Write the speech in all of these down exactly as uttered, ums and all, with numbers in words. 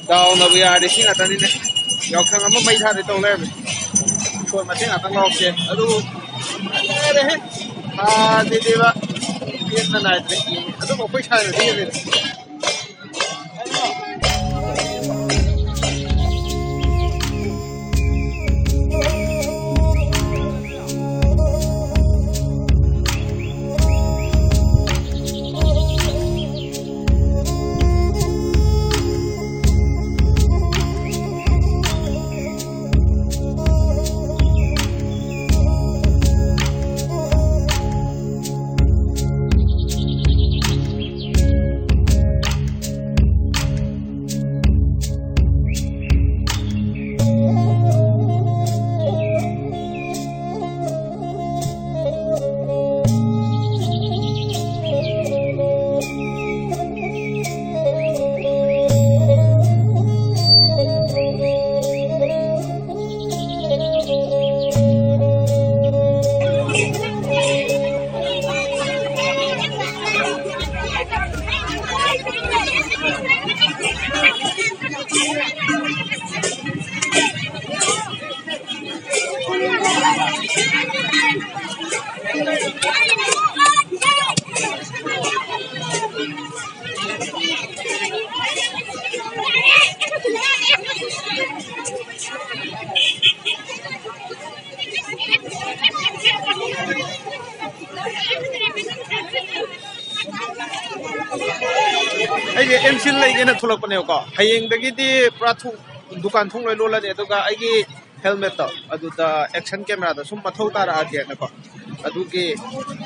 ꯗꯥꯎꯅꯕꯨ ꯌꯥꯔꯗꯤ ꯁꯤ ꯉꯥꯛꯇꯅꯤꯅꯦ꯫ ꯌꯥꯎꯁꯪ ꯑꯃ ꯃꯩ ꯊꯥꯗꯣꯏ ꯇꯧ ꯂꯩꯔꯝꯃꯦ꯫ ꯐꯣꯟ ꯃꯇꯦꯛ ꯉꯥꯛꯇꯪ ꯂꯧꯔꯛꯀꯦ꯫ ꯑꯗꯨꯕꯨ ꯂꯣꯏꯔꯦꯍꯦ꯫ ꯊꯥꯗꯦꯗꯦꯕ꯫ ꯄꯦꯟꯕ ꯅꯥꯏꯗ꯭ꯔꯦ꯫ ꯑꯗꯨꯕꯨ ꯑꯩꯈꯣꯏ ꯁꯥꯏꯅꯗꯤ ꯍꯦꯜꯂꯦꯗ꯫ ꯑꯩꯁꯦ ꯑꯦꯝ ꯁꯤ ꯂꯩꯒꯦꯅ ꯊꯣꯛꯂꯛꯄꯅꯦꯕꯀꯣ꯫ ꯍꯌꯦꯡꯗꯒꯤꯗꯤ ꯄꯨꯔꯥ ꯊꯣꯡ, ꯗꯨꯀꯥꯟ ꯊꯣꯡ ꯂꯣꯏ ꯂꯣꯜꯂꯅꯤ꯫ ꯑꯗꯨꯒ ꯑꯩꯒꯤ ꯍꯦꯜꯃꯦꯠꯇꯣ ꯑꯗꯨꯗ ꯑꯦꯛꯁꯟ ꯀꯦꯃꯦꯔꯥꯗ ꯁꯨꯝ ꯃꯊꯧ ꯇꯥꯔꯛꯑꯗꯤꯅꯀꯣ, ꯑꯗꯨꯒꯤ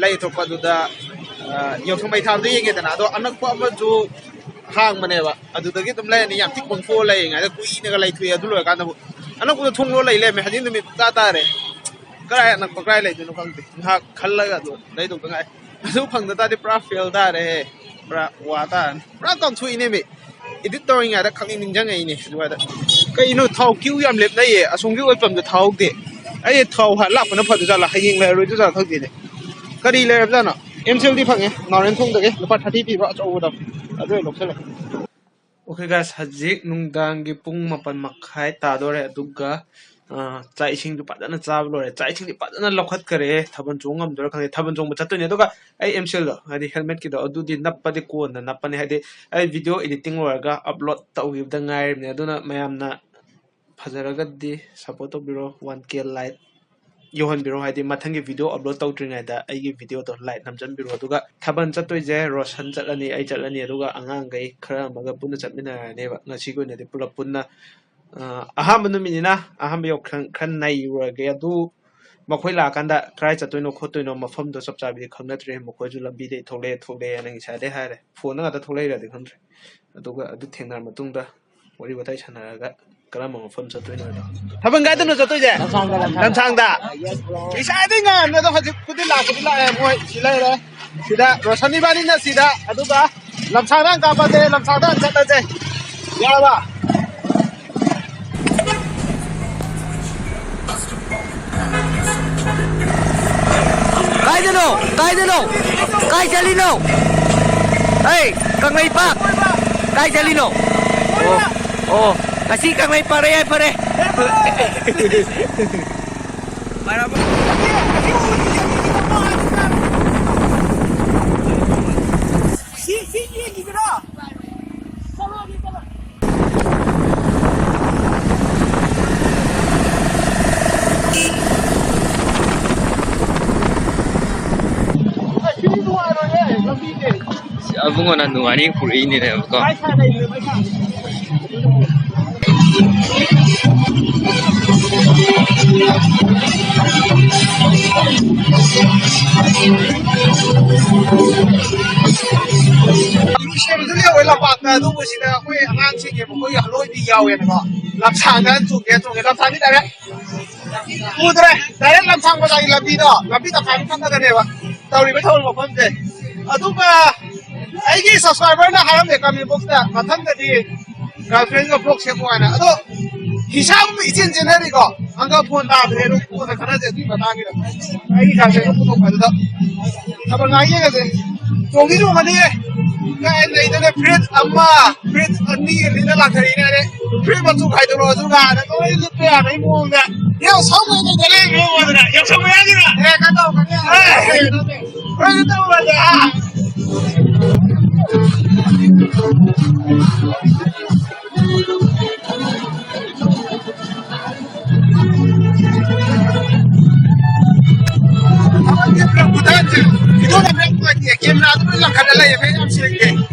ꯂꯩ ꯊꯣꯛꯄ ꯑꯗꯨꯗ, ꯑ, ꯌꯥꯎꯁꯪ ꯃꯩ ꯊꯥꯕꯗ ꯌꯦꯡꯒꯦꯗꯅ꯫ ꯑꯗꯣ ꯑꯅꯛꯄ ꯑꯃꯁꯨ ꯍꯥꯡꯕꯅꯦꯕ, ꯑꯗꯨꯗꯒꯤ ꯑꯗꯨꯝ ꯂꯩꯔꯅꯤ꯫ ꯌꯥꯝ ꯊꯤ ꯀꯣꯝꯊꯣꯛꯑ ꯂꯩꯔꯤꯉꯩꯗ ꯀꯨꯏꯅꯒ ꯂꯩꯊꯣꯛꯑꯦ꯫ ꯑꯗꯨ ꯂꯣꯏꯔꯀꯥꯟꯗꯕꯨ ꯑꯅꯛꯄꯗ ꯊꯣꯡ ꯂꯣꯜ ꯂꯩ ꯂꯩꯔꯝꯃꯦ꯫ ꯍꯧꯖꯤꯛ ꯅꯨꯃꯤꯠ ꯇꯥ ꯇꯥꯔꯦ꯫ ꯀꯔꯥꯏ ꯑꯅꯛꯄ ꯀꯔꯥꯏ ꯂꯩꯗꯣꯏꯅꯣ ꯈꯪꯗꯦ꯫ ꯉꯥꯏꯍꯥꯛ ꯈꯜꯂꯒ ꯑꯗꯨ ꯂꯩꯗꯧꯗ ꯉꯥꯏ꯫ ꯑꯗꯨ ꯐꯪꯗ ꯇꯥꯔꯗꯤ ꯄꯨꯔꯥ ꯐꯦꯜ ꯇꯥꯔꯦꯍꯦ꯫ ꯄꯨꯔꯥ ꯋꯥ ꯇꯥꯔꯅꯤ꯫ ꯄꯨꯔꯥ ꯀꯥꯎꯊꯣꯛꯏꯅꯦ ꯃꯤ꯫ ꯏꯗꯤꯠ ꯇꯧꯔꯤꯉꯩꯗ ꯈꯛꯅꯤꯡ ꯅꯤꯡꯁꯤꯡꯉꯛꯏꯅꯦ ꯑꯗꯨꯋꯥꯏꯗ꯫ ꯀꯩꯅꯣ ꯊꯥꯎ ꯀ꯭ꯌꯨ ꯌꯥꯝ ꯂꯦꯞꯅꯩꯌꯦ꯫ ꯑꯁꯣꯝꯒꯤ ꯑꯣꯏꯐꯝꯗ ꯊꯥꯍꯧꯗꯦ꯫ ꯑꯩ ꯊꯥꯎ ꯍꯥ-, ꯂꯥꯛꯄꯅ ꯐꯗꯣꯏꯖꯥꯠꯂꯥ? ꯍꯌꯦꯡ ꯂꯩꯔꯔꯣꯏꯗꯣꯏꯖꯥꯠꯂꯥ ꯈꯪꯗꯦꯅꯦ꯫ ꯀꯔꯤ ꯂꯩꯔꯕꯖꯥꯠꯅꯣ? ꯑꯦꯝ ꯁꯤ ꯑꯦꯜ ꯗꯤ ꯐꯪꯉꯦ꯫ ꯅꯥꯎꯔꯦꯝꯊꯣꯡꯗꯒꯤ ꯂꯨꯄꯥ ꯊꯥꯔꯇꯤ ꯄꯤꯕ ꯑꯆꯧꯕꯗꯣ꯫ ꯑꯗꯨ ꯑꯣꯏꯅ ꯂꯧꯁꯜꯂꯦ꯫ Okay guys, ꯍꯧꯖꯤꯛ ꯅꯨꯡꯗꯥꯡꯒꯤ ꯄꯨꯡ ꯃꯥꯄꯟ ꯃꯈꯥꯏ ꯇꯥꯗꯣꯔꯦ꯫ ꯑꯗꯨꯒ ꯑ, ꯆꯥꯛ ꯏꯁꯤꯡꯁꯨ ꯐꯖꯅ ꯆꯥꯕ ꯂꯣꯏꯔꯦ꯫ ꯆꯥꯛ ꯏꯁꯤꯡꯗꯤ ꯐꯖꯅ ꯂꯧꯈꯠꯈꯔꯦ꯫ ꯊꯥꯕꯜ ꯆꯣꯡ ꯉꯝꯗꯣꯏꯔꯥ ꯈꯪꯗꯦ꯫ ꯊꯥꯕꯜ ꯆꯣꯡꯕ ꯆꯠꯇꯣꯏꯅꯦ꯫ ꯑꯗꯨꯒ ꯑꯩ ꯑꯦꯝ ꯁꯤ ꯑꯦꯜꯗꯣ, ꯍꯥꯏꯗꯤ helmetꯀꯤꯗꯣ, ꯑꯗꯨꯗꯤ ꯅꯞꯄꯗꯤ ꯀꯣꯟꯅ ꯅꯞꯄꯅꯤ꯫ ꯍꯥꯏꯗꯤ ꯑꯩ video editing ꯂꯣꯏꯔꯒ upload ꯇꯧꯈꯤꯕꯗ ꯉꯥꯏꯔꯤꯕꯅꯦ꯫ ꯑꯗꯨꯅ ꯃꯌꯥꯝꯅ ꯐꯖꯔꯒꯗꯤ support ꯇꯧꯕꯤꯔꯣ, one K like ꯌꯧꯍꯟꯕꯤꯔꯣ꯫ ꯍꯥꯏꯗꯤ ꯃꯊꯪꯒꯤ video upload ꯇꯧꯗ꯭ꯔꯤꯉꯩꯗ ꯑꯩꯒꯤ videoꯗꯣ like ꯅꯝꯖꯟꯕꯤꯔꯣ꯫ ꯑꯗꯨꯒ ꯊꯥꯕꯜ ꯆꯠꯇꯣꯏꯁꯦ ꯔꯣꯁꯟ ꯆꯠꯂꯅꯤ, ꯑꯩ ꯆꯠꯂꯅꯤ, ꯑꯗꯨꯒ ꯑꯉꯥꯡꯈꯩ ꯈꯔ ꯑꯃꯒ ꯄꯨꯟꯅ ꯆꯠꯃꯤꯟꯅꯔꯅꯦꯕ꯫ ꯉꯁꯤꯒꯤ ꯑꯣꯏꯅꯗꯤ ꯄꯨꯂꯞ ꯄꯨꯟꯅ, ꯑ, ꯑꯍꯥꯟꯕ ꯅꯨꯃꯤꯠꯅꯤꯅ ꯑꯍꯥꯟꯕ ꯌꯥꯎꯁꯪ ꯈꯔ ꯅꯩꯔꯨꯔꯒꯦ꯫ ꯑꯗꯨ ꯃꯈꯣꯏ ꯂꯥꯛꯑꯀꯥꯟꯗ ꯀꯗꯥꯏ ꯆꯠꯇꯣꯏꯅꯣ ꯈꯣꯠꯇꯣꯏꯅꯣ ꯃꯐꯝꯗꯣ ꯆꯞ ꯆꯥꯕꯤꯗꯤ ꯈꯪꯅꯗ꯭ꯔꯤ꯫ ꯃꯈꯣꯏꯁꯨ ꯂꯝꯕꯤꯗꯩ ꯊꯣꯛꯂꯛꯑꯦ ꯊꯣꯛꯂꯛꯑꯦꯅ ꯉꯁꯥꯏꯗꯩ ꯍꯥꯏꯔꯦ꯫ Phoneꯗ ꯉꯥꯛꯇ ꯊꯣꯛꯂꯛꯏꯔꯗꯤ ꯈꯪꯗ꯭ꯔꯦ꯫ ꯑꯗꯨꯒ ꯑꯗꯨ ꯊꯦꯡꯅꯔ ꯃꯇꯨꯡꯗ ꯋꯥꯔꯤ ꯋꯥꯇꯥꯏ ꯁꯥꯟꯅꯔꯒ ꯀꯔꯝꯕ ꯃꯐꯝ ꯆꯠꯇꯣꯏꯅꯣ ꯍꯥꯏꯗꯣ꯫ ꯊꯥꯕꯜ ꯀꯥꯏꯗꯅꯣ ꯆꯠꯇꯣꯏꯁꯦ? ꯂꯝꯁꯥꯡꯗ, ꯂꯝꯁꯥꯡꯗ꯫ ꯂꯝꯁꯥꯡꯗ꯫ ꯉꯁꯥꯏꯗꯩ ꯉꯥꯏꯔꯝꯅꯦ, ꯑꯗꯣ ꯍꯧꯖꯤꯛꯄꯨꯗꯤ ꯂꯥꯛꯄꯗꯤ ꯂꯥꯛꯑꯦ꯫ ꯃꯣꯏ ꯁꯤ ꯂꯩꯔꯦ꯫ ꯁꯤꯗ ꯔꯣꯁꯟ ꯏꯕꯥꯅꯤꯅ ꯁꯤꯗ, ꯑꯗꯨꯒ ꯂꯝꯁꯥꯡꯗ ꯍꯥꯟꯅ ꯀꯥꯞꯄꯁꯦ, ꯂꯝꯁꯥꯡꯗ ꯍꯥꯟꯅ ꯆꯠꯂꯁꯦ꯫ ꯌꯥꯔꯕ? ꯀꯥꯏꯗꯅꯣ? ꯀꯥꯏꯗꯅꯣ? ꯀꯥꯏ ꯆꯠꯂꯤꯅꯣ? ꯑꯩ, ꯀꯪꯂꯩꯄꯥꯛ꯫ ꯀꯥꯏ ꯆꯠꯂꯤꯅꯣ? ꯑꯣ, ꯑꯣ, ꯉꯁꯤ ꯀꯪꯂꯩꯄꯥꯛ ꯌꯥꯏꯐꯔꯦ꯫ ꯑꯕꯨꯡꯉꯣꯅ ꯅꯨꯡꯉꯥꯏꯅꯤ ꯄꯨꯔꯛꯏꯅꯦꯕꯀꯣ꯫ ꯂꯝꯄꯥꯛꯇ ꯑꯗꯨꯕꯨ ꯁꯤꯗ ꯑꯩꯈꯣꯏ ꯑꯉꯥꯡꯁꯤꯡꯒꯤ ꯃꯈꯣꯏꯒꯤ ꯑꯂꯣꯏꯕꯤ ꯌꯥꯎꯋꯦꯕꯀꯣ꯫ ꯂꯝꯁꯥꯡꯗ ꯆꯣꯡꯒꯦ ꯆꯣꯡꯒꯦ꯫ ꯂꯝꯁꯥꯡꯗꯤ direct ꯎꯗ꯭ꯔꯦ꯫ Direct ꯂꯝꯁꯥꯡ ꯕꯖꯥꯔꯒꯤ ꯂꯝꯕꯤꯗꯣ, ꯂꯝꯕꯤ ꯇꯪꯈꯥꯏ ꯑꯃ ꯈꯛꯇꯗꯅꯦꯕ ꯇꯧꯔꯤꯕ ꯊꯧꯔꯤꯕ ꯃꯐꯝꯁꯦ꯫ ꯑꯗꯨꯒ ꯑꯩꯒꯤ subscriberꯅ ꯍꯥꯏꯔꯝꯃꯦ comment boxꯇ, ꯃꯊꯪꯗꯗꯤ girlfriendꯒ vlog ꯁꯦꯝꯃꯣ ꯍꯥꯏꯅ꯫ ꯑꯗꯣ ꯍꯤꯁꯥꯝ ꯏꯆꯦꯟ ꯆꯦꯟꯅꯔꯤꯀꯣ, ꯑꯪꯀ phone ꯇꯥꯗ꯭ꯔꯦ, ꯑꯗꯨ ꯀꯣꯟꯅ ꯈꯟꯅꯁꯦ ꯑꯗꯨꯒꯤ ꯃꯇꯥꯡꯒꯤꯗ꯫ ꯑꯩꯒꯤ girlfriendꯒ ꯄꯨꯊꯣꯛꯄꯗꯨꯗ ꯊꯥꯕꯜ ꯉꯥꯏ ꯌꯦꯡꯉꯁꯦ꯫ ꯆꯣꯡꯗꯤ ꯆꯣꯡꯉꯅꯤꯌꯦ꯫ ꯀꯥꯏ ꯂꯩꯗꯅ ꯐ꯭ꯔꯤꯠ ꯑꯃ, ꯐ꯭ꯔꯤꯠ ꯑꯅꯤ ꯑꯅꯤꯅ ꯂꯥꯛꯊꯔꯤꯅꯦ꯫ ꯐ꯭ꯔꯤꯠ ꯃꯆꯨ ꯈꯥꯏꯗꯣꯛꯑꯣ, ꯑꯗꯨꯒ ꯑꯗ ꯂꯣꯏ ꯂꯤꯠꯄ ꯌꯥꯕꯒꯤ ꯃꯑꯣꯡꯗ꯫ ꯌꯥꯝ ꯁꯥꯎꯅ ꯂꯩꯗꯅ ꯌꯦꯡꯉꯣꯗꯅ, ꯌꯥꯝ ꯁꯥꯎꯅ ꯌꯥꯗꯦꯅ꯫ ꯑꯦ, ꯀꯩꯅꯣ ꯇꯧꯕꯅꯦ꯫ ꯑꯦ, ꯀꯩꯅꯣ ꯇꯧꯕꯅꯦ꯫ ꯀꯦꯃꯦꯔꯥꯗꯨ ꯂꯣꯏ ꯂꯪꯈꯠꯂ ꯂꯩꯌꯦ, ꯃꯌꯥꯝ ꯌꯥꯝ ꯁꯦꯡꯗꯦ꯫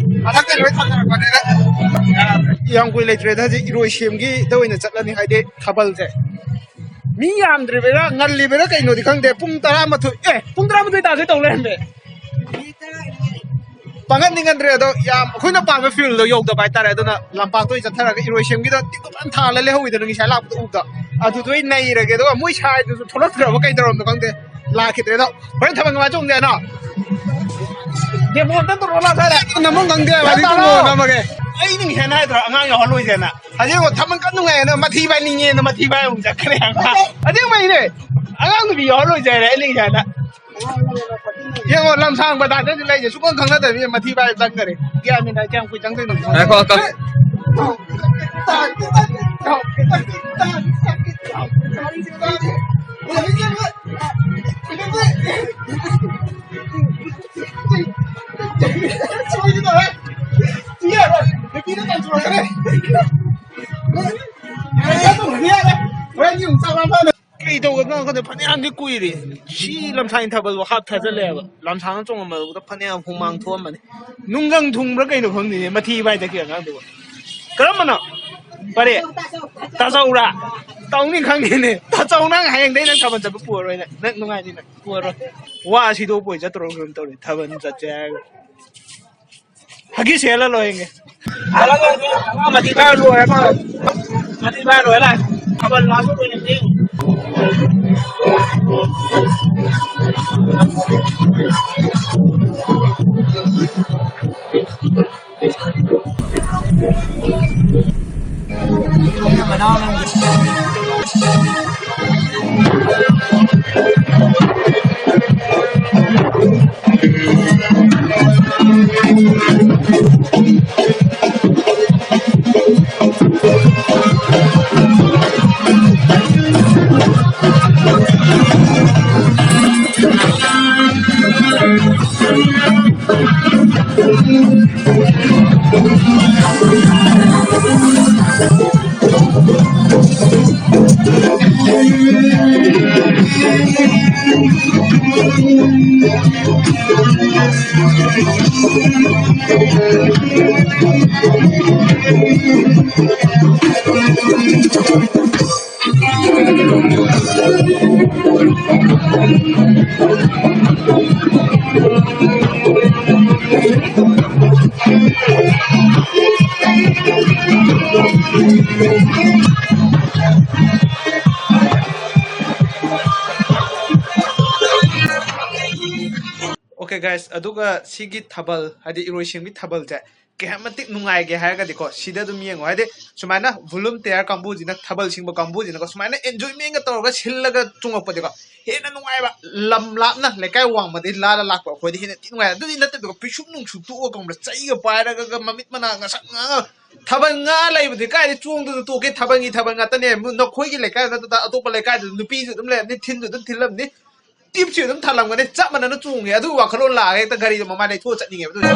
ꯃꯊꯛꯇ ꯂꯣꯏ ꯊꯝꯅꯔꯛꯄꯅꯤꯅ꯫ ꯌꯥꯝ ꯀꯨꯏ ꯂꯩꯇ꯭ꯔꯦꯗ, ꯍꯧꯖꯤꯛ ꯏꯔꯣꯏ ꯁꯦꯝꯒꯤꯗ ꯑꯣꯏꯅ ꯆꯠꯂꯅꯤ, ꯍꯥꯏꯗꯤ ꯊꯥꯕꯜꯁꯦ꯫ ꯃꯤ ꯌꯥꯝꯗ꯭ꯔꯤꯕꯩꯔꯥ ꯉꯜꯂꯤꯕꯩꯔꯥ ꯀꯩꯅꯣꯗꯤ ꯈꯪꯗꯦ, ꯄꯨꯡ ꯇꯔꯥꯃꯥꯊꯣꯏ, ꯑꯦ, ꯄꯨꯡ ꯇꯔꯥꯃꯥꯊꯣꯏ ꯇꯥꯒꯦ ꯇꯧ ꯂꯩꯔꯝꯃꯦ꯫ ꯄꯥꯡꯒꯟꯗꯤ ꯉꯟꯗ꯭ꯔꯦ, ꯑꯗꯣ ꯌꯥꯝ ꯑꯩꯈꯣꯏꯅ ꯄꯥꯝꯕ ꯐꯤꯜꯗꯣ ꯌꯧꯗꯕ ꯍꯥꯏꯇꯥꯔꯦ꯫ ꯑꯗꯨꯅ ꯂꯝꯄꯥꯛꯇ ꯑꯣꯏꯅ ꯆꯠꯊꯔꯒ ꯏꯔꯣꯏ ꯁꯦꯝꯒꯤꯗ ꯇꯤꯛꯇꯣ ꯐꯖꯅ ꯊꯥꯜꯂ ꯂꯩꯍꯧꯋꯤꯗꯅ ꯉꯁꯥꯏ ꯂꯥꯛꯄꯗ ꯎꯕꯗ꯫ ꯑꯗꯨꯗꯣ ꯑꯩ ꯅꯩꯔꯒꯦ꯫ ꯑꯗꯨꯒ ꯃꯣꯏ ꯁꯥꯏꯗꯨꯁꯨ ꯊꯣꯛꯂꯛꯇ꯭ꯔꯕ ꯀꯩꯗꯧꯔꯝꯅꯣ ꯈꯪꯗꯦ, ꯂꯥꯛꯈꯤꯗ꯭ꯔꯦ꯫ ꯑꯗꯣ ꯍꯣꯔꯦꯟ ꯊꯥꯕꯜ ꯀꯃꯥꯏꯅ ꯆꯣꯡꯁꯦ ꯍꯥꯏꯅꯣ? ꯗꯦꯃꯣ ꯑꯝꯇ ꯇꯧꯔꯣ, ꯂꯥꯛ ꯁ꯭ꯋꯥꯏꯗ꯫ ꯅꯝꯐꯝ ꯈꯪꯗꯦ ꯍꯥꯏꯕ, ꯍꯧꯖꯤꯛ ꯇꯥꯔꯣ꯫ ꯇꯨꯝꯃꯣ ꯅꯝꯃꯒꯦ꯫ ꯑꯩ ꯅꯤꯡꯍꯦꯟ ꯍꯥꯏꯗ꯭ꯔꯣ, ꯑꯉꯥꯡ ꯌꯥꯎꯍꯜꯂꯣꯏꯁꯦꯅ? ꯍꯧꯖꯤꯛ ꯑꯃꯨꯛ ꯊꯥꯕꯜ ꯀꯟꯅ ꯅꯨꯡꯉꯥꯏꯌꯦꯅ ꯃꯊꯤ ꯐꯥꯏꯅꯤꯡꯉꯦꯅ ꯃꯊꯤ ꯐꯥꯏ ꯑꯃꯨꯛ ꯆꯠꯈ꯭ꯔꯦ꯫ ꯑꯁꯦꯡꯕꯩꯅꯦ, ꯑꯉꯥꯡ ꯅꯨꯄꯤ ꯌꯥꯎꯍꯜꯂꯣꯏꯁꯦ ꯍꯥꯏꯔꯦ ꯑꯩ ꯅꯤꯡꯍꯦꯟꯅ꯫ ꯌꯦꯡꯉꯣ, ꯂꯝꯁꯥꯡ ꯕꯖꯥꯔꯗꯁꯨ ꯂꯩꯁꯦ ꯁꯨꯛꯈꯪ ꯈꯪꯅꯗꯕꯤ ꯃꯊꯤ ꯐꯥꯏ ꯆꯪꯈꯔꯦ꯫ ꯒ꯭ꯌꯥꯟ ꯃꯦꯟ ꯇꯥꯗꯦ, ꯀꯌꯥꯝ ꯀꯨꯏ ꯆꯪꯗꯣꯏꯅꯣ? ꯉꯥꯏꯈꯣ, ꯉꯥꯏꯈꯣ꯫ ꯀꯩ ꯇꯧꯒꯗꯕꯅꯣ ꯈꯪꯗꯦ, ꯐꯅꯌꯥꯝꯗꯤ ꯀꯨꯏꯔꯦ꯫ ꯁꯤ ꯂꯝꯁꯥꯡ ꯊꯥꯕꯜꯕꯨ ꯍꯥꯞ ꯊꯥꯖꯤꯜꯂꯦꯕ꯫ ꯂꯝꯁꯥꯡ ꯆꯣꯡꯉꯝꯕꯗꯨꯗ ꯐꯅꯌꯥꯝ ꯍꯨꯃꯥꯡ ꯊꯣꯛꯑꯝꯕꯅꯤ꯫ ꯅꯨꯡꯖꯪ ꯊꯨꯡꯕ꯭ꯔꯥ ꯀꯩꯅꯣ ꯈꯪꯗꯦꯅꯦ, ꯃꯊꯤ ꯐꯥꯏꯗꯈꯤ ꯑꯉꯥꯡꯗꯨꯕꯨ꯫ ꯀꯔꯝꯕꯅꯣ? ꯄꯔꯦ꯫ ꯇꯥꯆꯧꯔꯥ? ꯇꯧꯅꯤ ꯈꯪꯉꯦꯅꯦ꯫ ꯇꯥꯆꯧ, ꯅꯪ ꯍꯌꯦꯡꯗꯩ ꯅꯪ ꯊꯥꯕꯜ ꯆꯠꯄ ꯄꯨꯔꯔꯣꯏ ꯅꯪ꯫ ꯅꯪ ꯅꯨꯡꯉꯥꯏꯅꯤ ꯅꯪ꯫ ꯄꯨꯔꯔꯣꯏ꯫ ꯋꯥ ꯁꯤꯗꯣꯛꯄ ꯑꯣꯏ ꯆꯠꯇ꯭ꯔꯣ ꯀꯩꯅꯣꯝ ꯇꯧꯔꯦ꯫ ꯊꯥꯕꯜ ꯆꯠꯁꯦ ꯍꯥꯏꯔꯒ꯫ ꯍꯒꯤꯁ ꯍꯦꯜꯂ ꯂꯣꯏꯔꯦ꯫ ꯃꯊꯤ ꯐꯥꯏꯔ ꯂꯣꯏꯔꯦ ꯃꯥ꯫ ꯃꯊꯤ ꯐꯥꯏꯔ ꯂꯣꯏꯔꯦ ꯂꯥꯛꯑꯦ꯫ ꯊꯥꯕꯜ ꯂꯥꯛꯄ ꯑꯣꯏꯅ ꯌꯦꯡꯉꯨ꯫ Okay guys, ꯑꯗꯨꯒ ꯁꯤꯒꯤ ꯊꯥꯕꯜ, ꯍꯥꯏꯗꯤ ꯏꯔꯣꯏꯁꯦꯝꯒꯤ ꯊꯥꯕꯜꯁꯦ ꯀꯌꯥꯝ ꯃꯇꯤꯛ ꯅꯨꯡꯉꯥꯏꯒꯦ ꯍꯥꯏꯔꯒꯗꯤꯀꯣ, ꯁꯤꯗ ꯑꯗꯨꯝ ꯌꯦꯡꯉꯣ꯫ ꯍꯥꯏꯗꯤ ꯁꯨꯃꯥꯏꯅ volunteer ꯀꯥꯡꯕꯨꯁꯤꯅ, ꯊꯥꯕꯜ ꯁꯤꯡꯕ ꯀꯥꯡꯕꯨꯁꯤꯅꯒ ꯁꯨꯃꯥꯏꯅ enjoymentꯒ ꯇꯧꯔꯒ ꯁꯤꯜꯂꯒ ꯆꯣꯡꯉꯛꯄꯗꯤꯀꯣ, ꯍꯦꯟꯅ ꯅꯨꯡꯉꯥꯏꯕ꯫ ꯂꯝ ꯂꯥꯞꯅ, ꯂꯩꯀꯥꯏ ꯋꯥꯡꯃꯗꯒꯤ ꯂꯥꯜꯂ ꯂꯥꯛꯄ ꯑꯩꯈꯣꯏꯗꯤ ꯍꯦꯟꯅ ꯊꯤ ꯅꯨꯡꯉꯥꯏ꯫ ꯑꯗꯨꯗꯤ ꯅꯠꯇꯕꯤꯀꯣ, ꯄꯤꯁꯨꯝ ꯅꯨꯡꯁꯨꯝ ꯇꯣꯛꯑꯒ ꯈꯪꯕ꯭ꯔꯥ, ꯆꯩꯒ ꯄꯥꯏꯔꯒ ꯃꯃꯤꯠ ꯃꯅꯥ ꯉꯁꯪ ꯉꯥꯡꯉ ꯊꯥꯕꯜ ꯉꯥ ꯂꯩꯕꯗꯤ ꯀꯥꯏꯗꯤ ꯆꯣꯡꯗꯅ ꯇꯣꯛꯀꯦ? ꯊꯥꯕꯜꯒꯤ ꯊꯥꯕꯜ ꯉꯥꯛꯇꯅꯦ꯫ ꯅꯈꯣꯏꯒꯤ ꯂꯩꯀꯥꯏ ꯅꯠꯇꯅ ꯑꯇꯣꯞꯄ ꯂꯩꯀꯥꯏꯗꯁꯨ ꯅꯨꯄꯤꯁꯨ ꯑꯗꯨꯝ ꯂꯩꯔꯝꯅꯤ, ꯊꯤꯟꯁꯨ ꯑꯗꯨꯝ ꯊꯤꯜꯂꯝꯅꯤ, ꯇꯤꯞꯁꯨ ꯑꯗꯨꯝ ꯊꯥꯜꯂꯝꯒꯅꯤ꯫ ꯆꯞ ꯃꯥꯟꯅꯅ ꯆꯣꯡꯉꯦ꯫ ꯑꯗꯨꯒꯤ ꯋꯥꯈꯜꯂꯣꯟ ꯂꯥꯛꯑꯒ ꯍꯦꯛꯇ ꯒꯥꯔꯤꯗꯣ ꯃꯃꯥꯏ ꯂꯩꯊꯣꯛꯑ ꯆꯠꯅꯤꯡꯉꯦꯕ꯫ ꯑꯗꯨ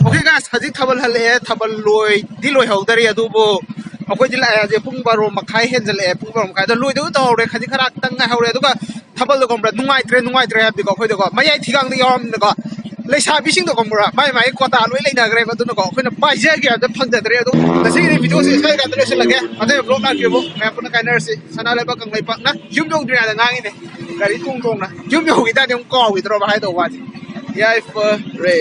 Okay guys, ꯍꯧꯖꯤꯛ ꯊꯥꯕꯜ ꯍꯜꯂꯛꯑꯦ꯫ ꯊꯥꯕꯜ ꯂꯣꯏꯗꯤ ꯂꯣꯏꯍꯧꯗꯔꯤ, ꯑꯗꯨꯕꯨ ꯑꯩꯈꯣꯏꯗꯤ ꯂꯥꯛꯑꯦ ꯍꯧꯖꯤꯛ ꯄꯨꯡ ꯕꯥꯔꯣ ꯃꯈꯥꯏ ꯍꯦꯟꯖꯜꯂꯛꯑꯦ꯫ ꯄꯨꯡ ꯕꯥꯔꯣ ꯃꯈꯥꯏꯗ ꯂꯣꯏꯗꯧ ꯇꯧꯍꯧꯔꯦ, ꯈꯖꯤꯛ ꯈꯔ ꯈꯤꯇꯪ ꯉꯥꯏꯍꯧꯔꯦ꯫ ꯑꯗꯨꯒ ꯊꯥꯕꯜꯗꯣ ꯈꯪꯕ꯭ꯔꯥ, ꯅꯨꯡꯉꯥꯏꯇ꯭ꯔꯦ, ꯅꯨꯡꯉꯥꯏꯇ꯭ꯔꯦ ꯍꯥꯏꯕꯗꯤꯀꯣ, ꯑꯩꯈꯣꯏꯗꯀꯣ ꯃꯌꯥꯏ ꯊꯤꯒꯥꯡꯗ ꯌꯥꯎꯔꯝꯅꯤꯅꯀꯣ, ꯂꯩꯁꯥꯕꯤꯁꯤꯡꯗꯣ ꯈꯪꯕ꯭ꯔꯥ, ꯃꯥꯏ ꯃꯥꯏ ꯀꯣꯇꯥ ꯂꯣꯏ ꯂꯩꯅꯈ꯭ꯔꯦꯕ꯫ ꯑꯗꯨꯅꯀꯣ ꯑꯩꯈꯣꯏꯅ ꯄꯥꯏꯖꯒꯦ ꯍꯥꯏꯕꯗ ꯐꯪꯖꯗ꯭ꯔꯦ꯫ ꯑꯗꯣ ꯉꯁꯤꯒꯤꯗꯤ ꯚꯤꯗꯤꯑꯣꯁꯦ ꯁ꯭ꯋꯥꯏ ꯀꯥꯟꯗ ꯂꯣꯏꯁꯤꯜꯂꯒꯦ꯫ ꯃꯊꯪ ꯕ꯭ꯂꯣꯛ ꯂꯥꯛꯄꯤꯌꯨ꯫ ꯃꯌꯥꯝ ꯄꯨꯟꯅ ꯀꯥꯏꯅꯔꯁꯤ꯫ ꯁꯅꯥ ꯂꯩꯕꯥꯛ ꯀꯪꯂꯩꯄꯥꯛꯅ ꯌꯨꯝ ꯌꯧꯗ꯭ꯔꯤꯉꯩꯗ ꯉꯥꯡꯉꯤꯅꯦ꯫ ꯒꯥꯔꯤ ꯇꯣꯡ ꯇꯣꯡꯅ ꯌꯨꯝ ꯌꯧꯈꯤ ꯇꯥꯔꯗꯤ ꯑꯃꯨꯛ ꯀꯥꯎꯈꯤꯗ꯭ꯔꯣꯕ ꯍꯥꯏꯗꯧꯕ ꯋꯥꯁꯦ꯫ ꯌꯥꯏꯐꯔꯦ꯫